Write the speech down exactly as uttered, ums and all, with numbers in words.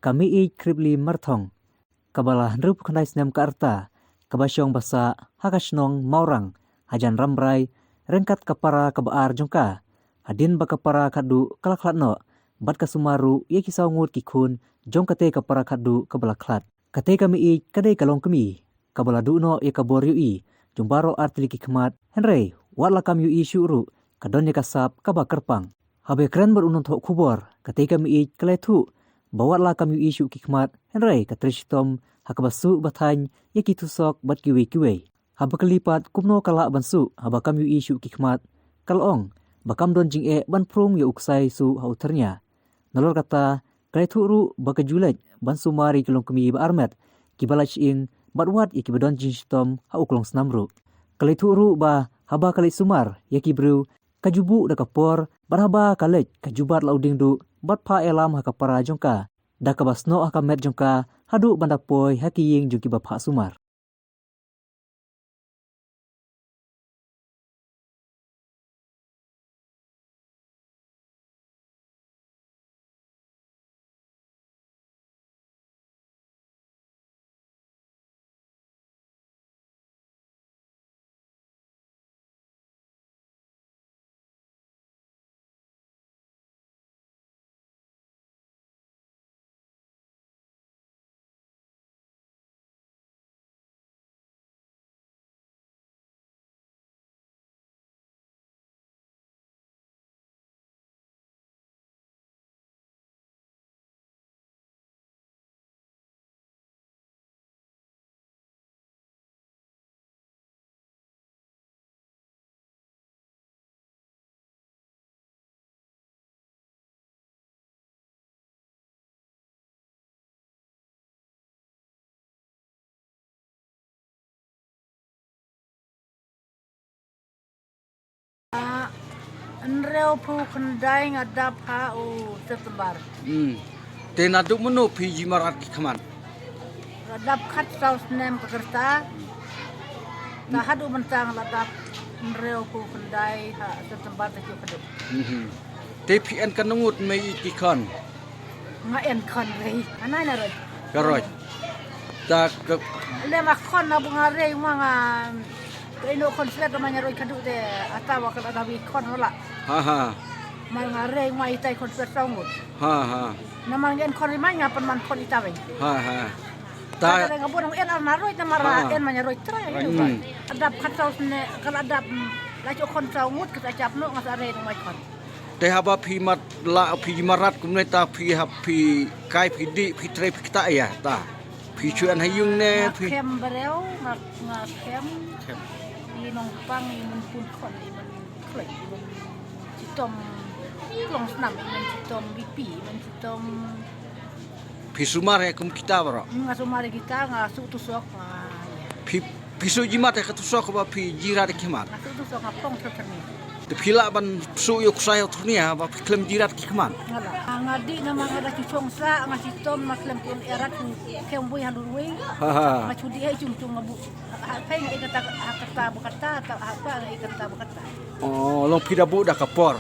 ka Mih-ïeid Khrip Li Marthong, kaba la hynriewphew khyndai snem ka rta, kaba shong ba sah ha ka shnong Mawrang, hajan Rambrai, ryngkat ka para kaba ar jong ka. Hadien ba ka para khatduh ka la khlad noh, bad ka sumar ruh ïa ki saw ngut ki khun jong katei ka para khatduh kaba la khlad. Katei ka Mih-ïeid ka dei ka longkmie kaba la duh noh ïa ka bor ïohi jong baroh artylli ki khmat, hynrei wat la kam ïohi shuh ruh ka don ïa ka sap kaba kyrpang. Haba kren bad u nongthoh khubor, katei ka Mih-ïeid ka la ïathuh ba wat la kam ïohi shuh ki khmat, hynrei ka trei shitom ha kaba suh ba thaiñ ïa ki thusok bad kiwei kiwei. Haba kylli pat kumno ka lah ban suh haba kam ïohi shuh ki khmat, ka la ong ba kam don jingeh ban phrung ïa u ksai suh ha u thyrnia. Nalor kata, ka la ïathuh ruh ba ka ju leit ban sumar ïa ki longkmie ba armet, kiba lait shyieng, bad wat ïa kiba don jingshitom ha u klongsnam ruh. Ka la ïathuh ruh ba haba ka leit sumar ïa ki briew, ka ju buh da ka por, bad haba ka leit ka ju bat la u diengduh bad phah ïalam ha ka para jong ka, da kaba snoh ha ka met jong ka haduh ban da poi ha ki ïing jong kiba phah sumar. Ah, hynriewphew khyndai nga dap ha u September. Hmm. Te naduh mynno phi jimarat ki khmat? Nga dap khatsaw snem ka kyrta. Ta haduh mynta nga la dap hynriewphew khyndai ha September ta ki haduh. Mhm. Te phi en katno ngut mei ki khon? Nga en khon rei. Anai na roi. Ka roi. Ta ka le ma khon na bu nga rei ma nga. Te ino khon slet ma nga roi kadu te ata wa ka da wi khon wala. Ha ha. Ma nga rei ma itai khon slet saw ngut. Ha ha. Na ma nga en khon rei ma nga pan man khon ita wi. Ha ha. Ta ta nga bu nga en na roi na mara en ma nga roi trai. Hmm. Adap khatsaw sne kala adap la cho khon saw ngut ka ta chap no nga sa rei ma khon. Te haba phi mat la phi marat kumne ta phi hap phi kai phi di phi trei phi kta ïa ta. Phi chuan ha yung ne phi. Nga khem breu, nga, nga khem. Khem. I nong pang, i mun pun khon, i mun khlek, i mun chitom klong snam, i mun chitom bipi, i mun chitom. Phi sumar ïa kum kita bro. Nga sumar ïa kita, nga su tu sok, nga. Phi Phi su jimat ïa ka tu sok ba phi jirat ki khmat. Nga tu tu sok nga pong sa tani. Te phi lah ban su ïa u ksai u thurnia ba phi khlem jirat ki khmat. Nga la. Nga di na ma nga da chi chong sa nga chi tom ma khlem kun erat khem bui ha lurwei. Ha ha. Nga chu di ai chung chung nga bu. Ha phi nga ikata ha kata bu kata ta ha pa nga ikata bu kata. Oh, long phi da bu da ka por.